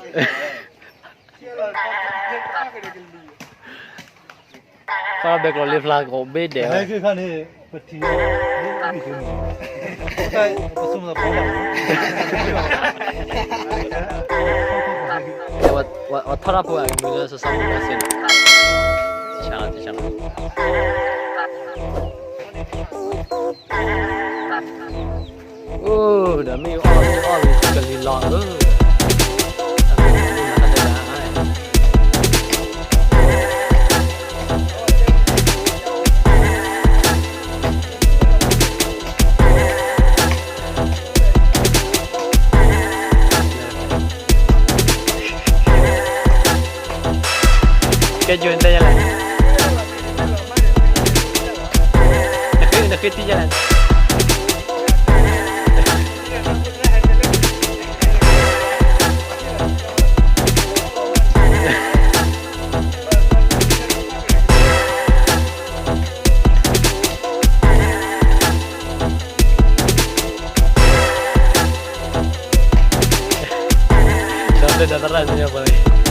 ပှၤဘဲကျီးလ့ဖျါကီးဘ့ၣ်ဒဲးဝဲ, ဟဲက့ၤခါန့ၣ် ပထံၣ်လီၤ, ပဆိကမိၣ်သးဖီလာ်, အထီၣ်တၢ်ဖိအကမံၤလၢစီၤစီၤမုၢ်ဘၣ်စ့ၢ်န့ၣ်, တၢ်ဆါလီၤ တၢ်ဆါလီၤ. အိၣ်ဒီးမ့ၢ်အီၣ်မ့ၢ်အီၣ်မ့ၢ်ကလံၤလီၤဧၢ, ကဲယိၤတဲယလဲၣ်, နဃ့နဃ့တံၢ်ယလဲၣ်. ဒီးသရၣ်သ့ၣ်ညါပှၤ, ဟံ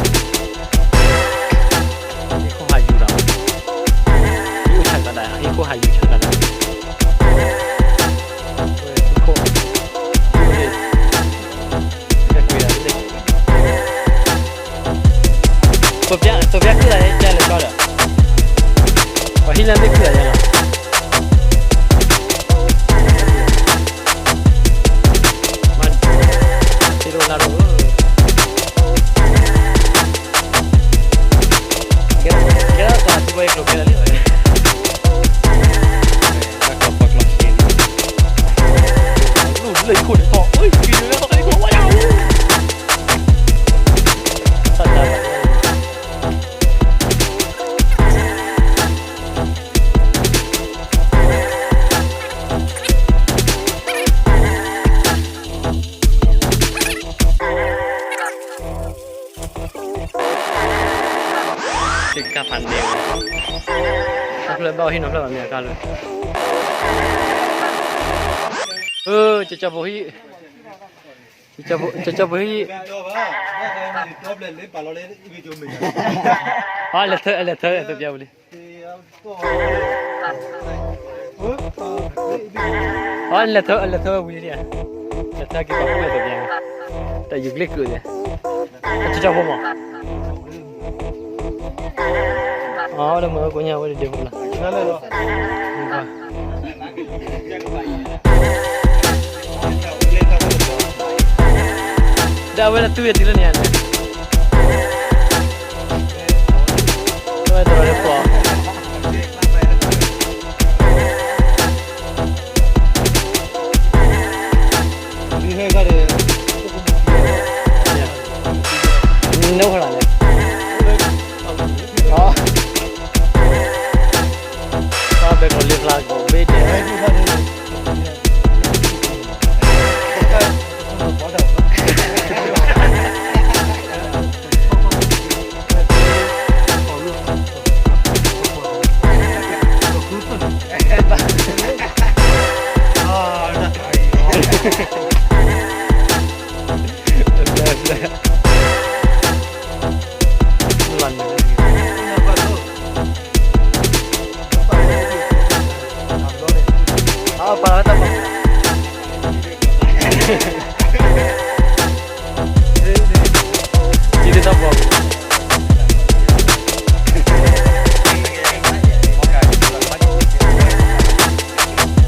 ၣ်ခိၣ်ဟးယူၤဒီး, ဟံၣ်အိၣ်ဆၣ်ကဒၣ်, ဟံၣ်ခိၣ်ဟးယူၤဆၣ်ကဒၣ်, ဟံၣ်ခိၣ်, သိးပျၢ်ခုၣ်သးယဲၢ်လဲၤကၠီဒီး, ပှၤဟံၣ်လၢမ့ၢ်ခုၣ်သးယဲၢ်လီၤ. မ့ၢ်တ့ဒိၣ်လၢ်ဒိၣ်ဧၢ, ကဲထီၣ်သးထံဖိကီၢ်ဖိလံ, တၢ်ကျီၢ်ပှၤကျီၢ်ဆ့န့ၣ်, လၢခိၣ်န့ၣ်ထီၣ်, အၢ က့ၤလၢထီၣ်တၢ်ခိၣ်ဝဲဒၣ်ဧၢ. ကဖးန့ၢ်ဝဲ, တၢ်ဖျၢၣ်ဘၣ်အီၤဟံၣ်နီၤဖျၢၣ်ဘၣ်မ့ၢ်အကါလၢ, အၢ ကၠီကၠီဖိဟံၣ်, ကၠီကၠီဖိဟံၣ်, အလဲၤထၢ အလဲၤထၢ သိးပျၢ်ဝံၤလံ. အလဲၤထၢ အလဲၤထၢဝံၤလံဧါ, လဲၤထၢက့ၤပှၤအိၣ်ဝဲသိးပျၢ်, တၢ်ယူၤကလ့ၢ်ကုာ်လဲၣ်, အကၠီကၠီဖိမး, အဝဲဒၣ်မ့ၢ်ဝဲကိးညါဝဲဒၣ်ဒ့ဖိလီၤ. ဒီးအဝဲဒၣ်သူဝဲတုၤလၢန့ၣ်ဧါန့ၣ်, အဝဲသရၣ်လၢပှၤ နအိၣ်ဖဲလဲၣ်, ပှၤဘဲကျီးလ့ဖျါကီးဘ့ၣ်ဒဲး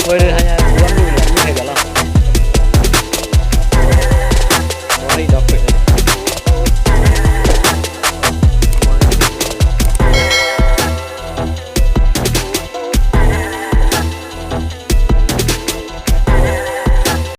ဝဲဒၣ်